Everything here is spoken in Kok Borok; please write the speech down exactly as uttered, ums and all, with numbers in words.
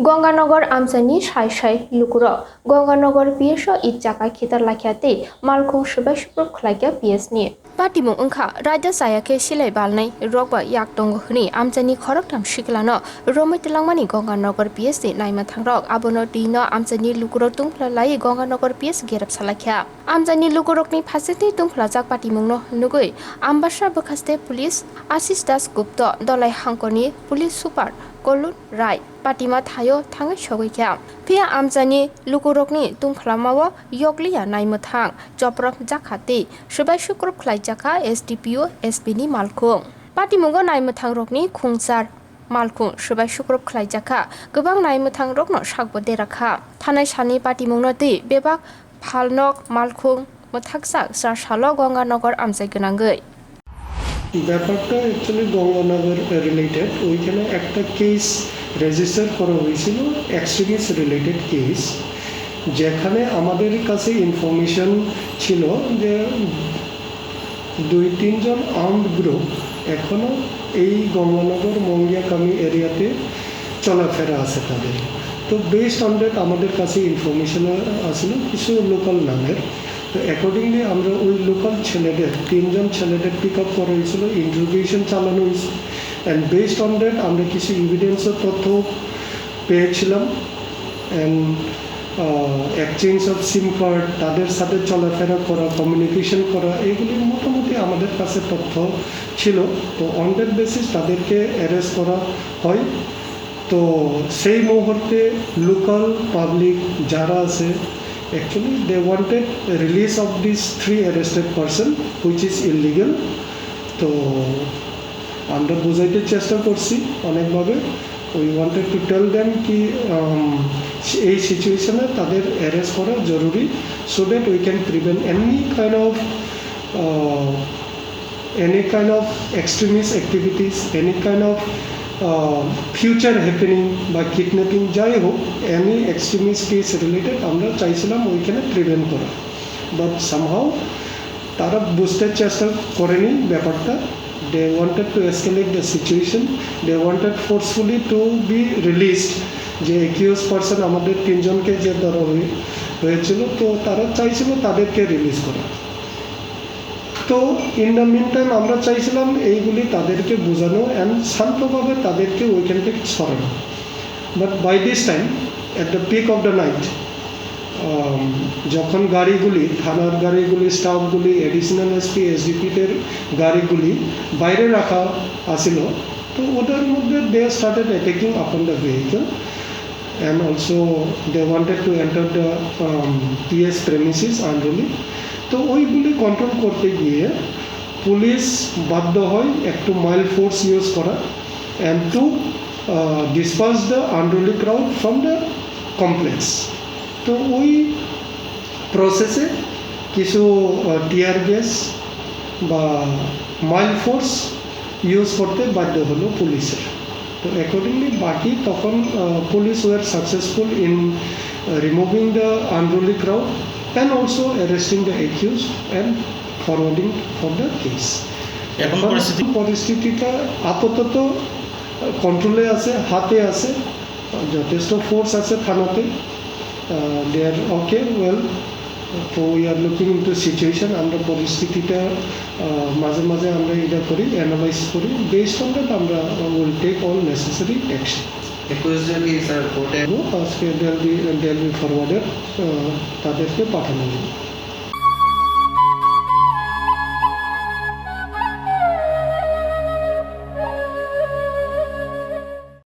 Gonganagar amchaini sai sai lukurok Gonganagar P S o id chaka khitar laikha tei malkhung swbai sukrub khlaikha P S ni. Patimung wngkha raida chaya khe silai balnai rok ba yak tongo hwnwi amchaini khoroktham siklano romwi twlangmani Gonganagar P S ni naimwthangrok abono twi no amchaini lukurok tungphla lai Gonganagar P S gerep salaikha. Amchaini lukurokni phasingtwi tungphlajak patimungno nugwi Ambassa bwkhaste police Ashish Das Gupta, Dolai hangkorni police super Kolun Rai patima thaio thangwi sogwi kha. Phiya amchaini lukurokni tungphlamao yokliya naimwthang chopropjakha tei swbai sukrub khlaijakha S D P O, S P ni malkhung. Patimungo naimwthangrokni khungchar malkhung swbai sukrub khlaijakha, kwbang naimwthangrokno sakbo derakha. Thanai salni patimungno twi bebak phalnok malkhung mwthakjak cha salo Gonganagar amchai gwnangwi. ব্যাপারটা অ্যাকচুয়ালি গঙ্গানগর রিলেটেড। ওইখানে একটা case register করা হয়েছিল, extremist related case, যেখানে আমাদের কাছে ইনফরমেশন ছিল যে দুই তিনজন আর্মড গ্রুপ এখনও এই গঙ্গানগর মঙ্গিয়াকামি এরিয়াতে চলাফেরা আছে তাদের। তো বেসড অন দ্যাট আমাদের কাছে ইনফরমেশন আসলো কিছু লোকাল নামের। তো অ্যাকর্ডিংলি আমরা ওই লোকাল ছেলেদের, তিনজন ছেলেদের পিক আপ করা হয়েছিল, ইন্টারোগেশন চালানো হয়েছে। অ্যান্ড বেসড অন দ্যাট আমরা কিছু এভিডেন্সও তথ্য পেয়েছিলাম। অ্যান্ড এক্সচেঞ্জ অফ সিম কার্ড, তাদের সাথে চলাফেরা করা, কমিউনিকেশন করা, এগুলি মোটামুটি আমাদের কাছে তথ্য ছিল। তো অন দ্যাট বেসিস তাদেরকে অ্যারেস্ট করা হয়। তো সেই মুহূর্তে লোকাল পাবলিক যারা আছে, actually they wanted release of these three arrested person, which is illegal। তো আমরা বুঝাইতে চেষ্টা করছি অনেকভাবে। We wanted to tell them কি, আম, এই সিচুয়েশনে তাদের অ্যারেস্ট করা জরুরি, so that we can prevent any kind of, uh, any kind of extremist activities, any kind of, uh, future happening বা কিডন্যাপিং, যাই হোক, এনি এক্সট্রিমিস্ট কেস রিলেটেড আমরা চাইছিলাম ওইখানে প্রিভেন্ট করা। বাট সামহাউ তারা বুঝতে চেষ্টা করেনি ব্যাপারটা। They wanted to escalate the situation, they wanted forcefully to be released। যে অ্যাকিউজ পারসন আমাদের তিনজনকে যে ধরা হয়ে-, হয়েছিল, তো তারা চাইছিল তাদেরকে রিলিজ করা। তো ইন দ্য মিন টাইম আমরা চাইছিলাম এইগুলি তাদেরকে বোঝানো অ্যান্ড শান্তভাবে তাদেরকে ওইখান থেকে সরানো। But by this time, at the peak of the night, আম, যখন গাড়িগুলি, থানার গাড়িগুলি, স্টাফগুলি, অ্যাডিশনাল এসপি, এসডিপিদের গাড়িগুলি বাইরে রাখা আছিল, তো ওদের মধ্যে they started attacking upon the vehicle। And also they wanted to enter the, um, P S premises unruly। তো ওইগুলি কন্ট্রোল করতে গিয়ে পুলিশ বাধ্য হয় একটু মাইল্ড ফোর্স ইউজ করা and to, uh, disperse the unruly crowd from the complex। তো ওই প্রসেসে কিছু, আহ, টিয়ার গ্যাস বা মাইল্ড ফোর্স ইউজ করতে বাধ্য হলো পুলিশের। তো অ্যাকর্ডিংলি বাকি তখন, আহ, police were successful in, uh, removing the unruly crowd and also arresting the accused and forwarding for the case। এখন এখন পরিস্থিতি? পরিস্থিতিটা আপাতত কন্ট্রোলে আছে, হাতে আছে, যথেষ্ট ফোর্স আছে থানাতে। Uh, they are okay, well, so we are looking into situation। আমরা পরিস্থিতিটা, আহ, মাঝে মাঝে আমরা এটা করি, অ্যানালাইজ করি। বেসড অন দ্যাট আমরা will take all necessary action। একুশ জন কি স্যার কোর্টে? আজকে they'll be, they'll be forwarded, আহ, তাদেরকে পাঠানো হবে।